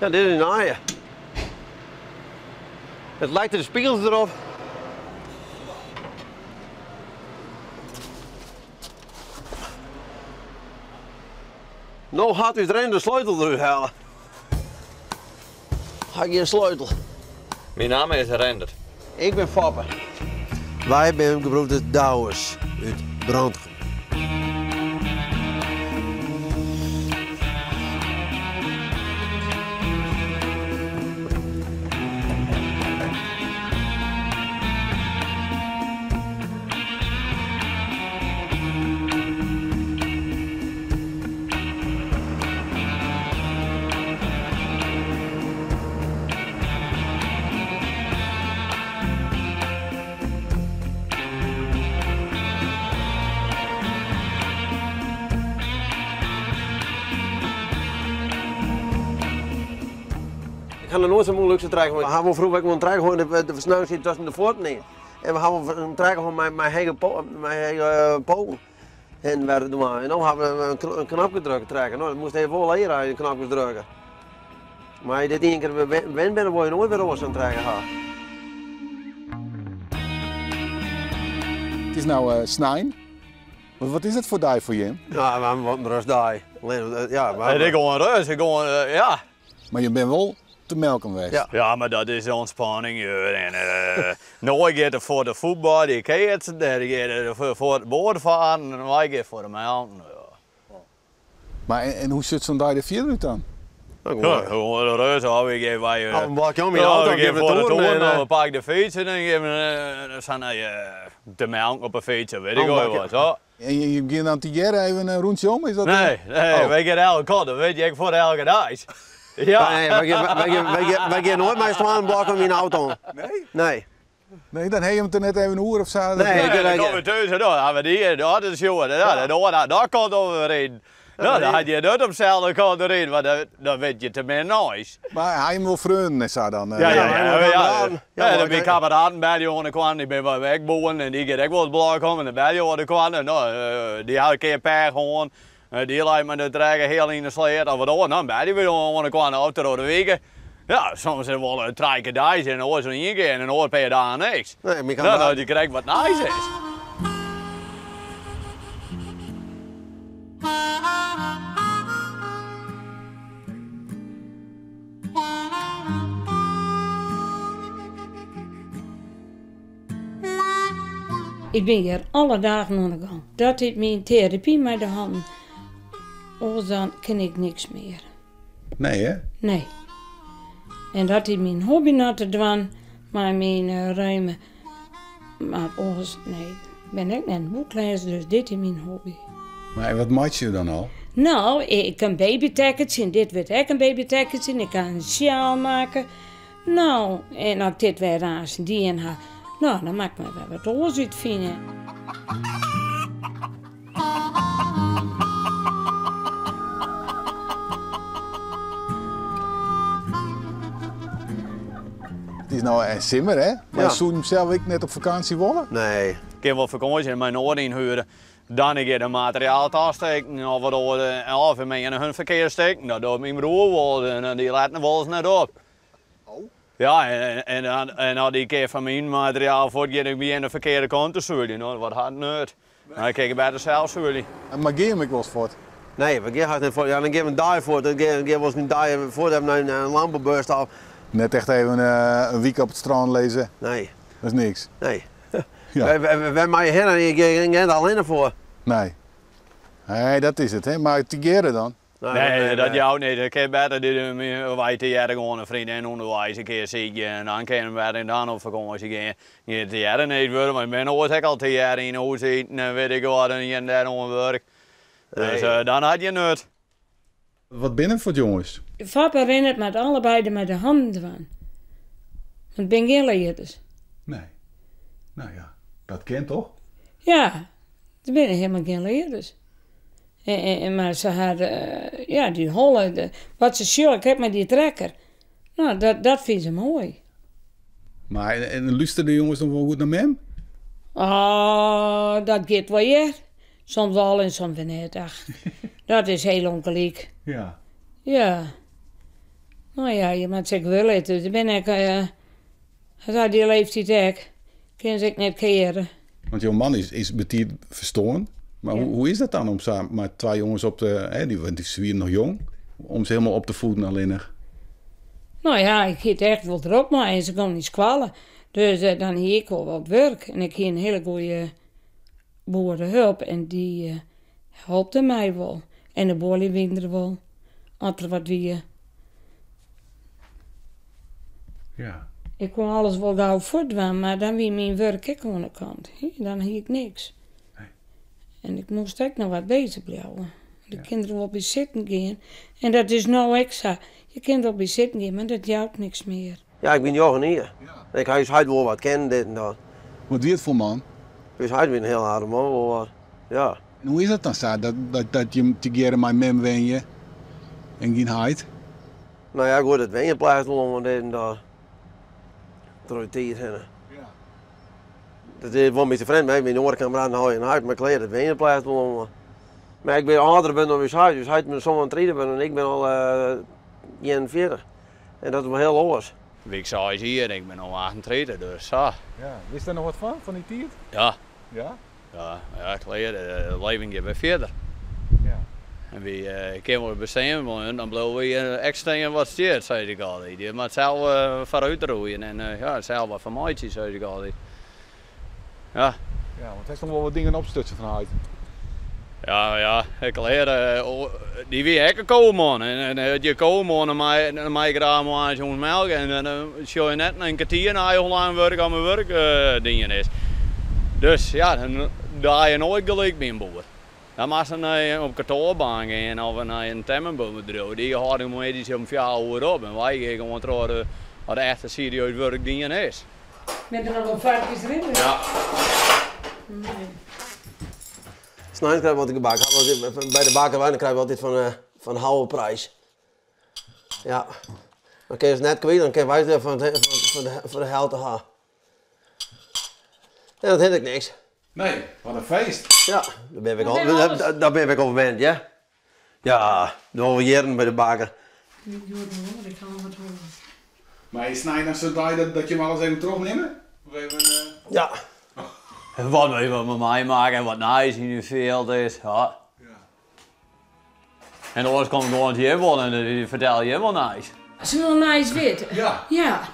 Ja, dit is in nije. It lijkt de spiegels erop. No hat ús Ren de sleutel derút helle. Ha gjin sleutel. Myn namme is Rendert. Ik bin Foppe. Wy binne gebroeders Douwes út Brantgum. Ik ha noch noait sa'n moeilikste trekker hân. We hawwe wol froeger ek wol in trekker hân, de versnelling siet tusken de fuotten yn. En we hawwe wol in trekker hân mei hege poten. En wer dwaan. En no hawwe we in knopke drukke trekker. No, dat moast even wol leare, in knopkes drukke. Mar as je dit ien kear wend binne, dan wolle je noait wer oars sa'n trekker ha. It is no snein. Wat is it foar dei foar jim? Ja, we hawwe wat in rêstdei. Ja, It is gewoan rêst, gewoan, ja. Mar je binne wol te melken west. Ja. Ja, mar dat is ûntspanning hear. En no giet er foar de fuotbal, dy keatsen, dêr giet er foar it boatfaren en wy gean foar de melken. Ja. Mar en hoe sjocht sa'n dei der fierder út dan? Ja, gewoan rêst ôf. Wy gean wy Op in blokje om yn de auto, gean foar de toeren, we pakke de fyts en dan gean we sa nei de melken op de fyts, weet ik wol wat. Ja. En je gean dan tegearre even in rûntsje om? Is dat Nee, nee, Oh. wy gean elke kant, dat wit je ek foar elke dei. Ja. Nee, wy gean noait mei syn twaen in blok om yn de auto. Nee? Nee. Nee, dan ha je him der net even in oere of sa. Nee, Nee, dan komme we thús en dan ha we dy en dat is sjoen. Ja, dan dat kant op we riden. No, dan hat je dat op deselde kant riden, want dan wit je te min nice. Mar ha je wol freonen en sa dan? Ja, ja, ja. ja, ja, ja, ja, myn kameraden belje oan de kant, dy binne wy ek boeren en dy giet ek wol it blok om en dan belje oan de kant en no, dy ha in kear pech hân. Dy leit mei de trekker heal yn de sleat of wat oars. Dan belje we oan de kant of troch de wike. Ja, soms is it wol trije kear deis en oars ien kear en in oar pear dagen niks. Nee, myn No, kameraden. dat je krekt wat nijs is. Ik bin hjir alle dagen oan de gong. Dat is myn terapy mei de hannen. Oars dan kin ik niks mear. Nee, hè? Nee. En dat is myn hobby noch te dwaan mei myn reuma. Mar oars, nee, ik bin ek net in boeklêzer, dus dit is myn hobby. Mar wat meitsje je dan al? No, ik kin babytekkentsje en dit wurdt ek in babytekkentsje en ik kan in sjaal makke. No, en as ik dit wer aanst dien ha, no, dan moat ik my wer wat oars útfine. It is no in simmer, hè? Mar Ja. soene jim sels ek net op fakânsje wolle? Nee. Ik kin wol fakânsje en mei in oar ynhuere. Dan ik de materiaal tasteken of wat oar, of ik mei hun ferkeard steken. Dat docht myn broer wol en dy let noch wolris net op. Ja, en as dy kear fan myn materiaal fuortgiet, ik begjin de ferkearde kant te sûljen. No, wat hat nut? Dan kin ik better sels sûlje. Mar gean jim ek wolris fuort? Nee, we gean hast net fuort. Ja, dan gean we in dei fuort. Dan gean we wolris in dei fuort even nei in landbouwbeurs ta. Net echt even in wike op it strân lizze? Nee. Dat is niks? Nee. Ja. Wêr meie je hinne? Je gean net allinne foar. Nee. Nee, dat is it, hè. Mar tegearre dan? Nee, dat jout net. Ik kin better wy tegearre gewoan in freondin ûnderweis in kear sykje en dan kinne we better dan op fakânsje gean. Gean tegearre net wurde, want ik bin oars ek al tegearre yn 'e hûs iten en wit ik wat en hjir en dêr oan wurk. Dus dan hat je nut. Wat binne it foar jonges? Foppe en Rindert moatte allebeide mei de hannen dwaan. Want it binne gjin learders. Nee. No ja, dat kin toch? Ja, it binne helemaal gjin learders. En, mar se ha, ja, dy holle, wat se sjogge, krekt mei dy trekker. No, dat, dat fine se moai. Mar en lústerje de jonges dan wol goed nei mem? Oh, dat giet wol hear. Soms wol en soms wer net. Ach, dat is hiel ûngelyk. Ja. Ja. No ja, je moatte se ek wurde litte. Se binne ek, sa dy leeftiid ek, kinne se ek net keare. Want jo man is betiid ferstoarn. Mar hoe is dat dan om sa mei twa jonges op te, hè, dy, want dy wienen noch jong, om se hielendal op te fieden allinnich? No ja, ik hie it echt wol drok mei en se gongen yn skoalle. Dus dan hie ik wol wat wurk en ik hie in hiele goeie boerehulp en dy holp my wol. En de buorlju wienen der wol, as der wat wie. Ja. Ik koe alles wol gau fuortdwaan, mar dan wie myn wurk ek oan de kant. Dan hie ik niks. Nee. En ik moast ek noch wat beuzich bliuwe. Je kinne der wol by sitten gean. En dat is no ek sa. Je kinne der wol by sitten gean, mar dat jout niks mear. Ja, ik wie njoggen jier. Ik ha ús heit wol wat kennen, dit en dat. Wat wie it foar man? Ús heit wie in hiel aardich man, wol wat. Ja. En hoe is dat dan sa, dat jim tegearre mei mem wenje en gjin heit? No ja, goed, it wenjen pleacht wol oan dit en dat. Troch de tiid hinne. Ja. Dat is wol in bytsje frjemd, mar myn oare kameraden hâlde in heit, mar klear, it wenjen pleacht wol oan. Mar ik bin âlder wurden dan ús heit. Ús heit is 37 wurden en ik bin al 41. En dat is wol hiel oars. Wie ik seis jier en ik bin no 38, dus sa. Ja, witst dêr noch wat fan, fan dy tiid? Ja. Ja? Ja, ja, klear, it leven giet wer fierder. Ja. En wy kinne wol bestean, mar dan bliuwe wy ek stean wat stiet, sis ik altyd. Je moatte sels foarút roeien en ja, sels wat fan meitsje, sis ik altyd. Ja. Ja, want hast noch wol wat dingen opstutsen fan heit? Ja, ja, ik lear, dy wie ek in koeman. En as je koeman, dan mei je graach moarns jûns melke. En dan sjoch je net in kertier nei hoe lang wurk oan myn wurk dien is. Dus ja, dan draai je noait gelyk by in boer. Dan moatst nei op kantoarbaan gean of nei in timmerbedriuw. Dy hâlde moarns om fjouwer oere op en wy gean gewoan troch as de echte serieus wurk dien is. Binne der noch wol varkens deryn? Ja. Nee. Sneins krije we altyd gebak. By de bakker wei, dan krije we altyd fan de halve prijs. Ja. Dan kinne se net kwyt, dan kinne wy it foar de helte ha. En dat hinderet ek niks. Nee, wat in feest. Ja, dêr bin ik al, dêr bin ik al wend, ja. Ja, al jierren by de bakker. Ik doe it wol, want ik ha al wat honger. Mar is snein dan sa'n dei dat jim alles even trochnimme? Of even. Ja. Wat we even meimakke en wat nijs yn it fjild is. Ja. En oars komt gewoan hjir wol en dy fertelle hjir wol nijs. As se wol nijs witte. Ja. Ja.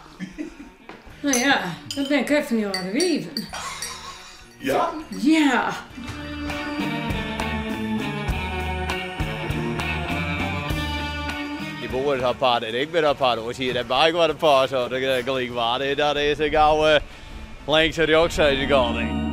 No ja, dat bin ik ek fan dy âlde wiven. Ja? Ja. Dy boer is apart en ik bin apart. Oars hie der by wat in pas. Dat gelyk waar is, dat is gau links en rjochts, sei ik altyd.